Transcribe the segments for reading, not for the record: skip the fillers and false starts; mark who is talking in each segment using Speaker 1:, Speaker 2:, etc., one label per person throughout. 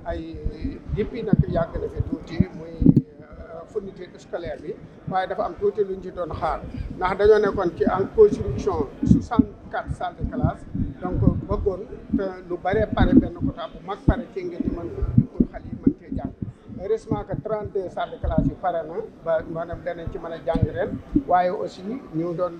Speaker 1: ay depuis nag yàgg na fi tuuti muy fourniture scolaire bi waaye dafa am tuuti lu ñu ci doon xaar ndax dañoo nekkoon ci en construction 64 salles de classe donc bëggoon te lu bëree pare benn quota bu mag pare ci ngeen di mën pour xale yi mën cee jàng heureusement que 32 salles de classe yi pare na ba maanaam danañ ci mën a jàng ren waaye aussi ñu doon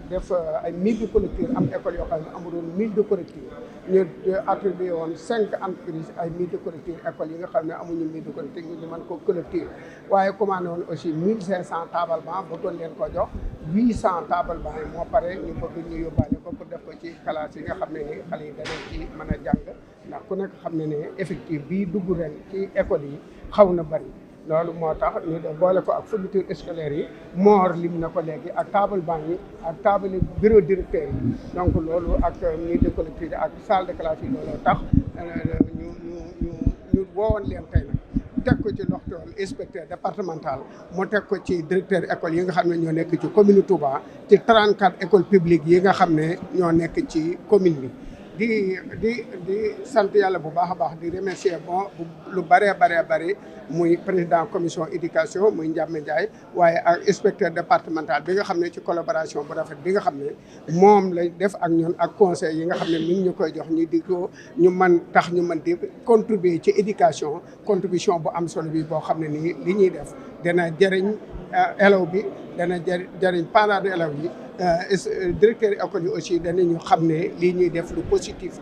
Speaker 1: def ay mille de collecteurs am école yoo xam ne amuloon mille de collecteurs ñu attribué woon 5 entreprises ay mille de collecteurs écoles yi nga xam ne amuñu mille de collecteurs ñu mën ko collecter waaye commandé woon aussi 1500 table banc bëggoon leen ko jox 800 table banc yi moo pare ñu bëgg ñu yóbbaale ko pour def ko ci classe yi nga xam ne ni xale yi danañ ci mën a jàng ndax ku nekk xam ne ne effectif bii dugg ren ci école yi xaw na bari loolu moo tax ñu def boole ko ak fourniture scolaire yi moor lim na ko léegi ak table banc yi ak table bureau directeur yi donc loolu ak mille de collectivité ak salle de classe yi looloo tax ñu woowoon leen tey nag teg ko ci loxtool inspecteur départemental mu teg ko ci directeur école yi nga xam ne ñoo nekk ci commune Touba ci 34 écoles publiques yi nga xam ne ñoo nekk ci commune bi di sant yàlla bu baax a baax di remercier lu bëree bëri muy président commission éducation muy Ndiame Ndiaye waaye ak inspecteur départemental bi nga xam ne ci collaboration bu rafet bi nga xam ne moom lay def ak ñun ak conseil yi nga xam ne mi ngi ñu koy jox ñu di ko ñu mën tax ñu mën di contribuer ci éducation contribution bu am solo bi boo xam ne nii li ñuy def dana jëriñ élève bi dana jëriñ parents d'élèves yi directeur école yi aussi danañu xam ne lii ñuy def lu positif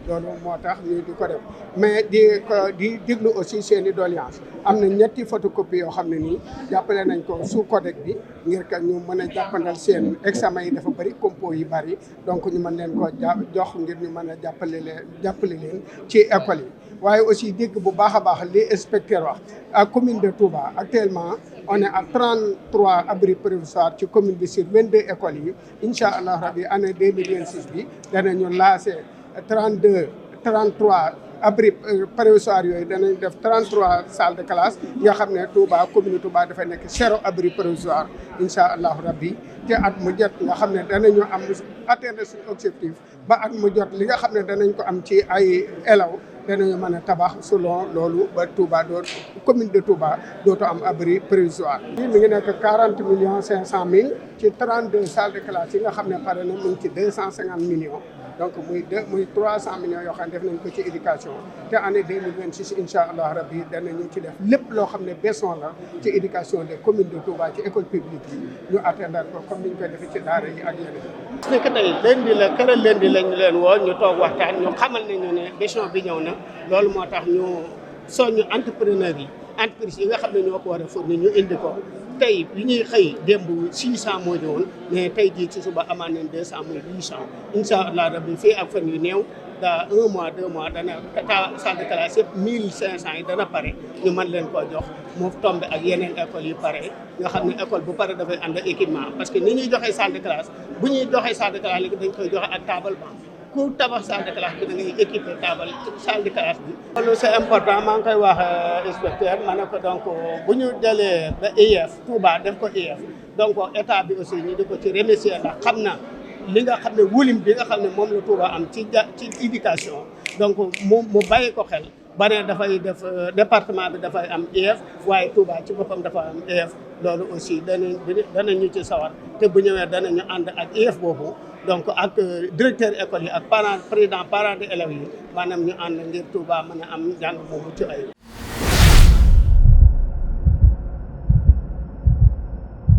Speaker 1: la loolu moo tax ñu di ko def mais di déglu aussi seen i doléance am na ñetti photocopie yoo xam ne nii jàppale nañ ko sous codec bi ngir que ñu mën a jàppandal seen examen yi dafa bëri compos yi bëri donc ñu mën leen ko jox ngir ñu mën a jàppale leen ci école yi waaye aussi dégg bu baax a baax li inspecteur wax ak commune de Touba actuellement on est à 33 abris provisoires ci commune bi sur 22 écoles yi incha allah rabi année 2026 bi danañu lancé 33 abris provisoires yooyu danañ def 33 salles de classe nga xam ne Touba commune Touba dafay nekk 0 abri provisoire incha allah rabi te at mu jot nga xam ne danañu am atteindre suñu objectif ba at mu jot li nga xam ne danañ ko am ci ay élèves danañu mën a tabax selon loolu ba Touba commune de Touba dootu am abri provisoire. lii mi ngi nekk 40 millions 500 mille ci 32 salles de classe yi nga xam ne pare na mu ngi ci 250 millions. donc muy 300 millions yoo xam ne def nañ ko ci éducation te année 2026 incha allah rabbi danañu ci def lépp loo xam ne besoin la ci éducation des communes de Touba ci école publique yi ñu atteindre ko comme ni ñu koy defee ci daara yi ak yeneen.
Speaker 2: parce que tey lundi la këral lundi lañu leen woo ñu toog waxtaan ñu xamal nañu ne décision bi ñëw na loolu moo tax ñu soññu entrepreneur yi entreprise yi nga xam ne ñoo ko war a fournir ñu indi ko. tey bi ñuy xëy démb 600 moo ñëwoon mais tey jii ci suba amaan nañ 200 muy 800 incha allah rabbi fii ak fan yu néew daa 1 mois 2 mois dana salle de classe yëpp 1500 yi dana pare ñu mën leen koo jox mu tombé ak yeneen écoles yi pare nga xam ne école bu pare dafay ànd équipement parce que ni ñuy joxee salle de classe bu ñuy joxee salle de classe léegi dañ koy joxe ak table banc ku tabax salle de classe bi da ngay équipé table salle de classe bi. loolu c'est important maa ngi koy wax inspecteur ma ne ko donc bu ñu jëlee ba IEF Touba def ko IEF donc état bi aussi ñu di ko ci remercier ndax xam na li nga xam ne wulim bi nga xam ne moom la Touba am ci éducation donc mu bàyyi ko xel. ba ne dafay def département bi dafay am IEF waaye Touba ci boppam dafa am IEF loolu aussi danañu ci sawar te bu ñëwee danañu ànd ak IEF boobu donc ak directeur école yi ak président parents d'élèves yi maanaam ñu ànd ngir Touba mën a am njàng moomu ci ay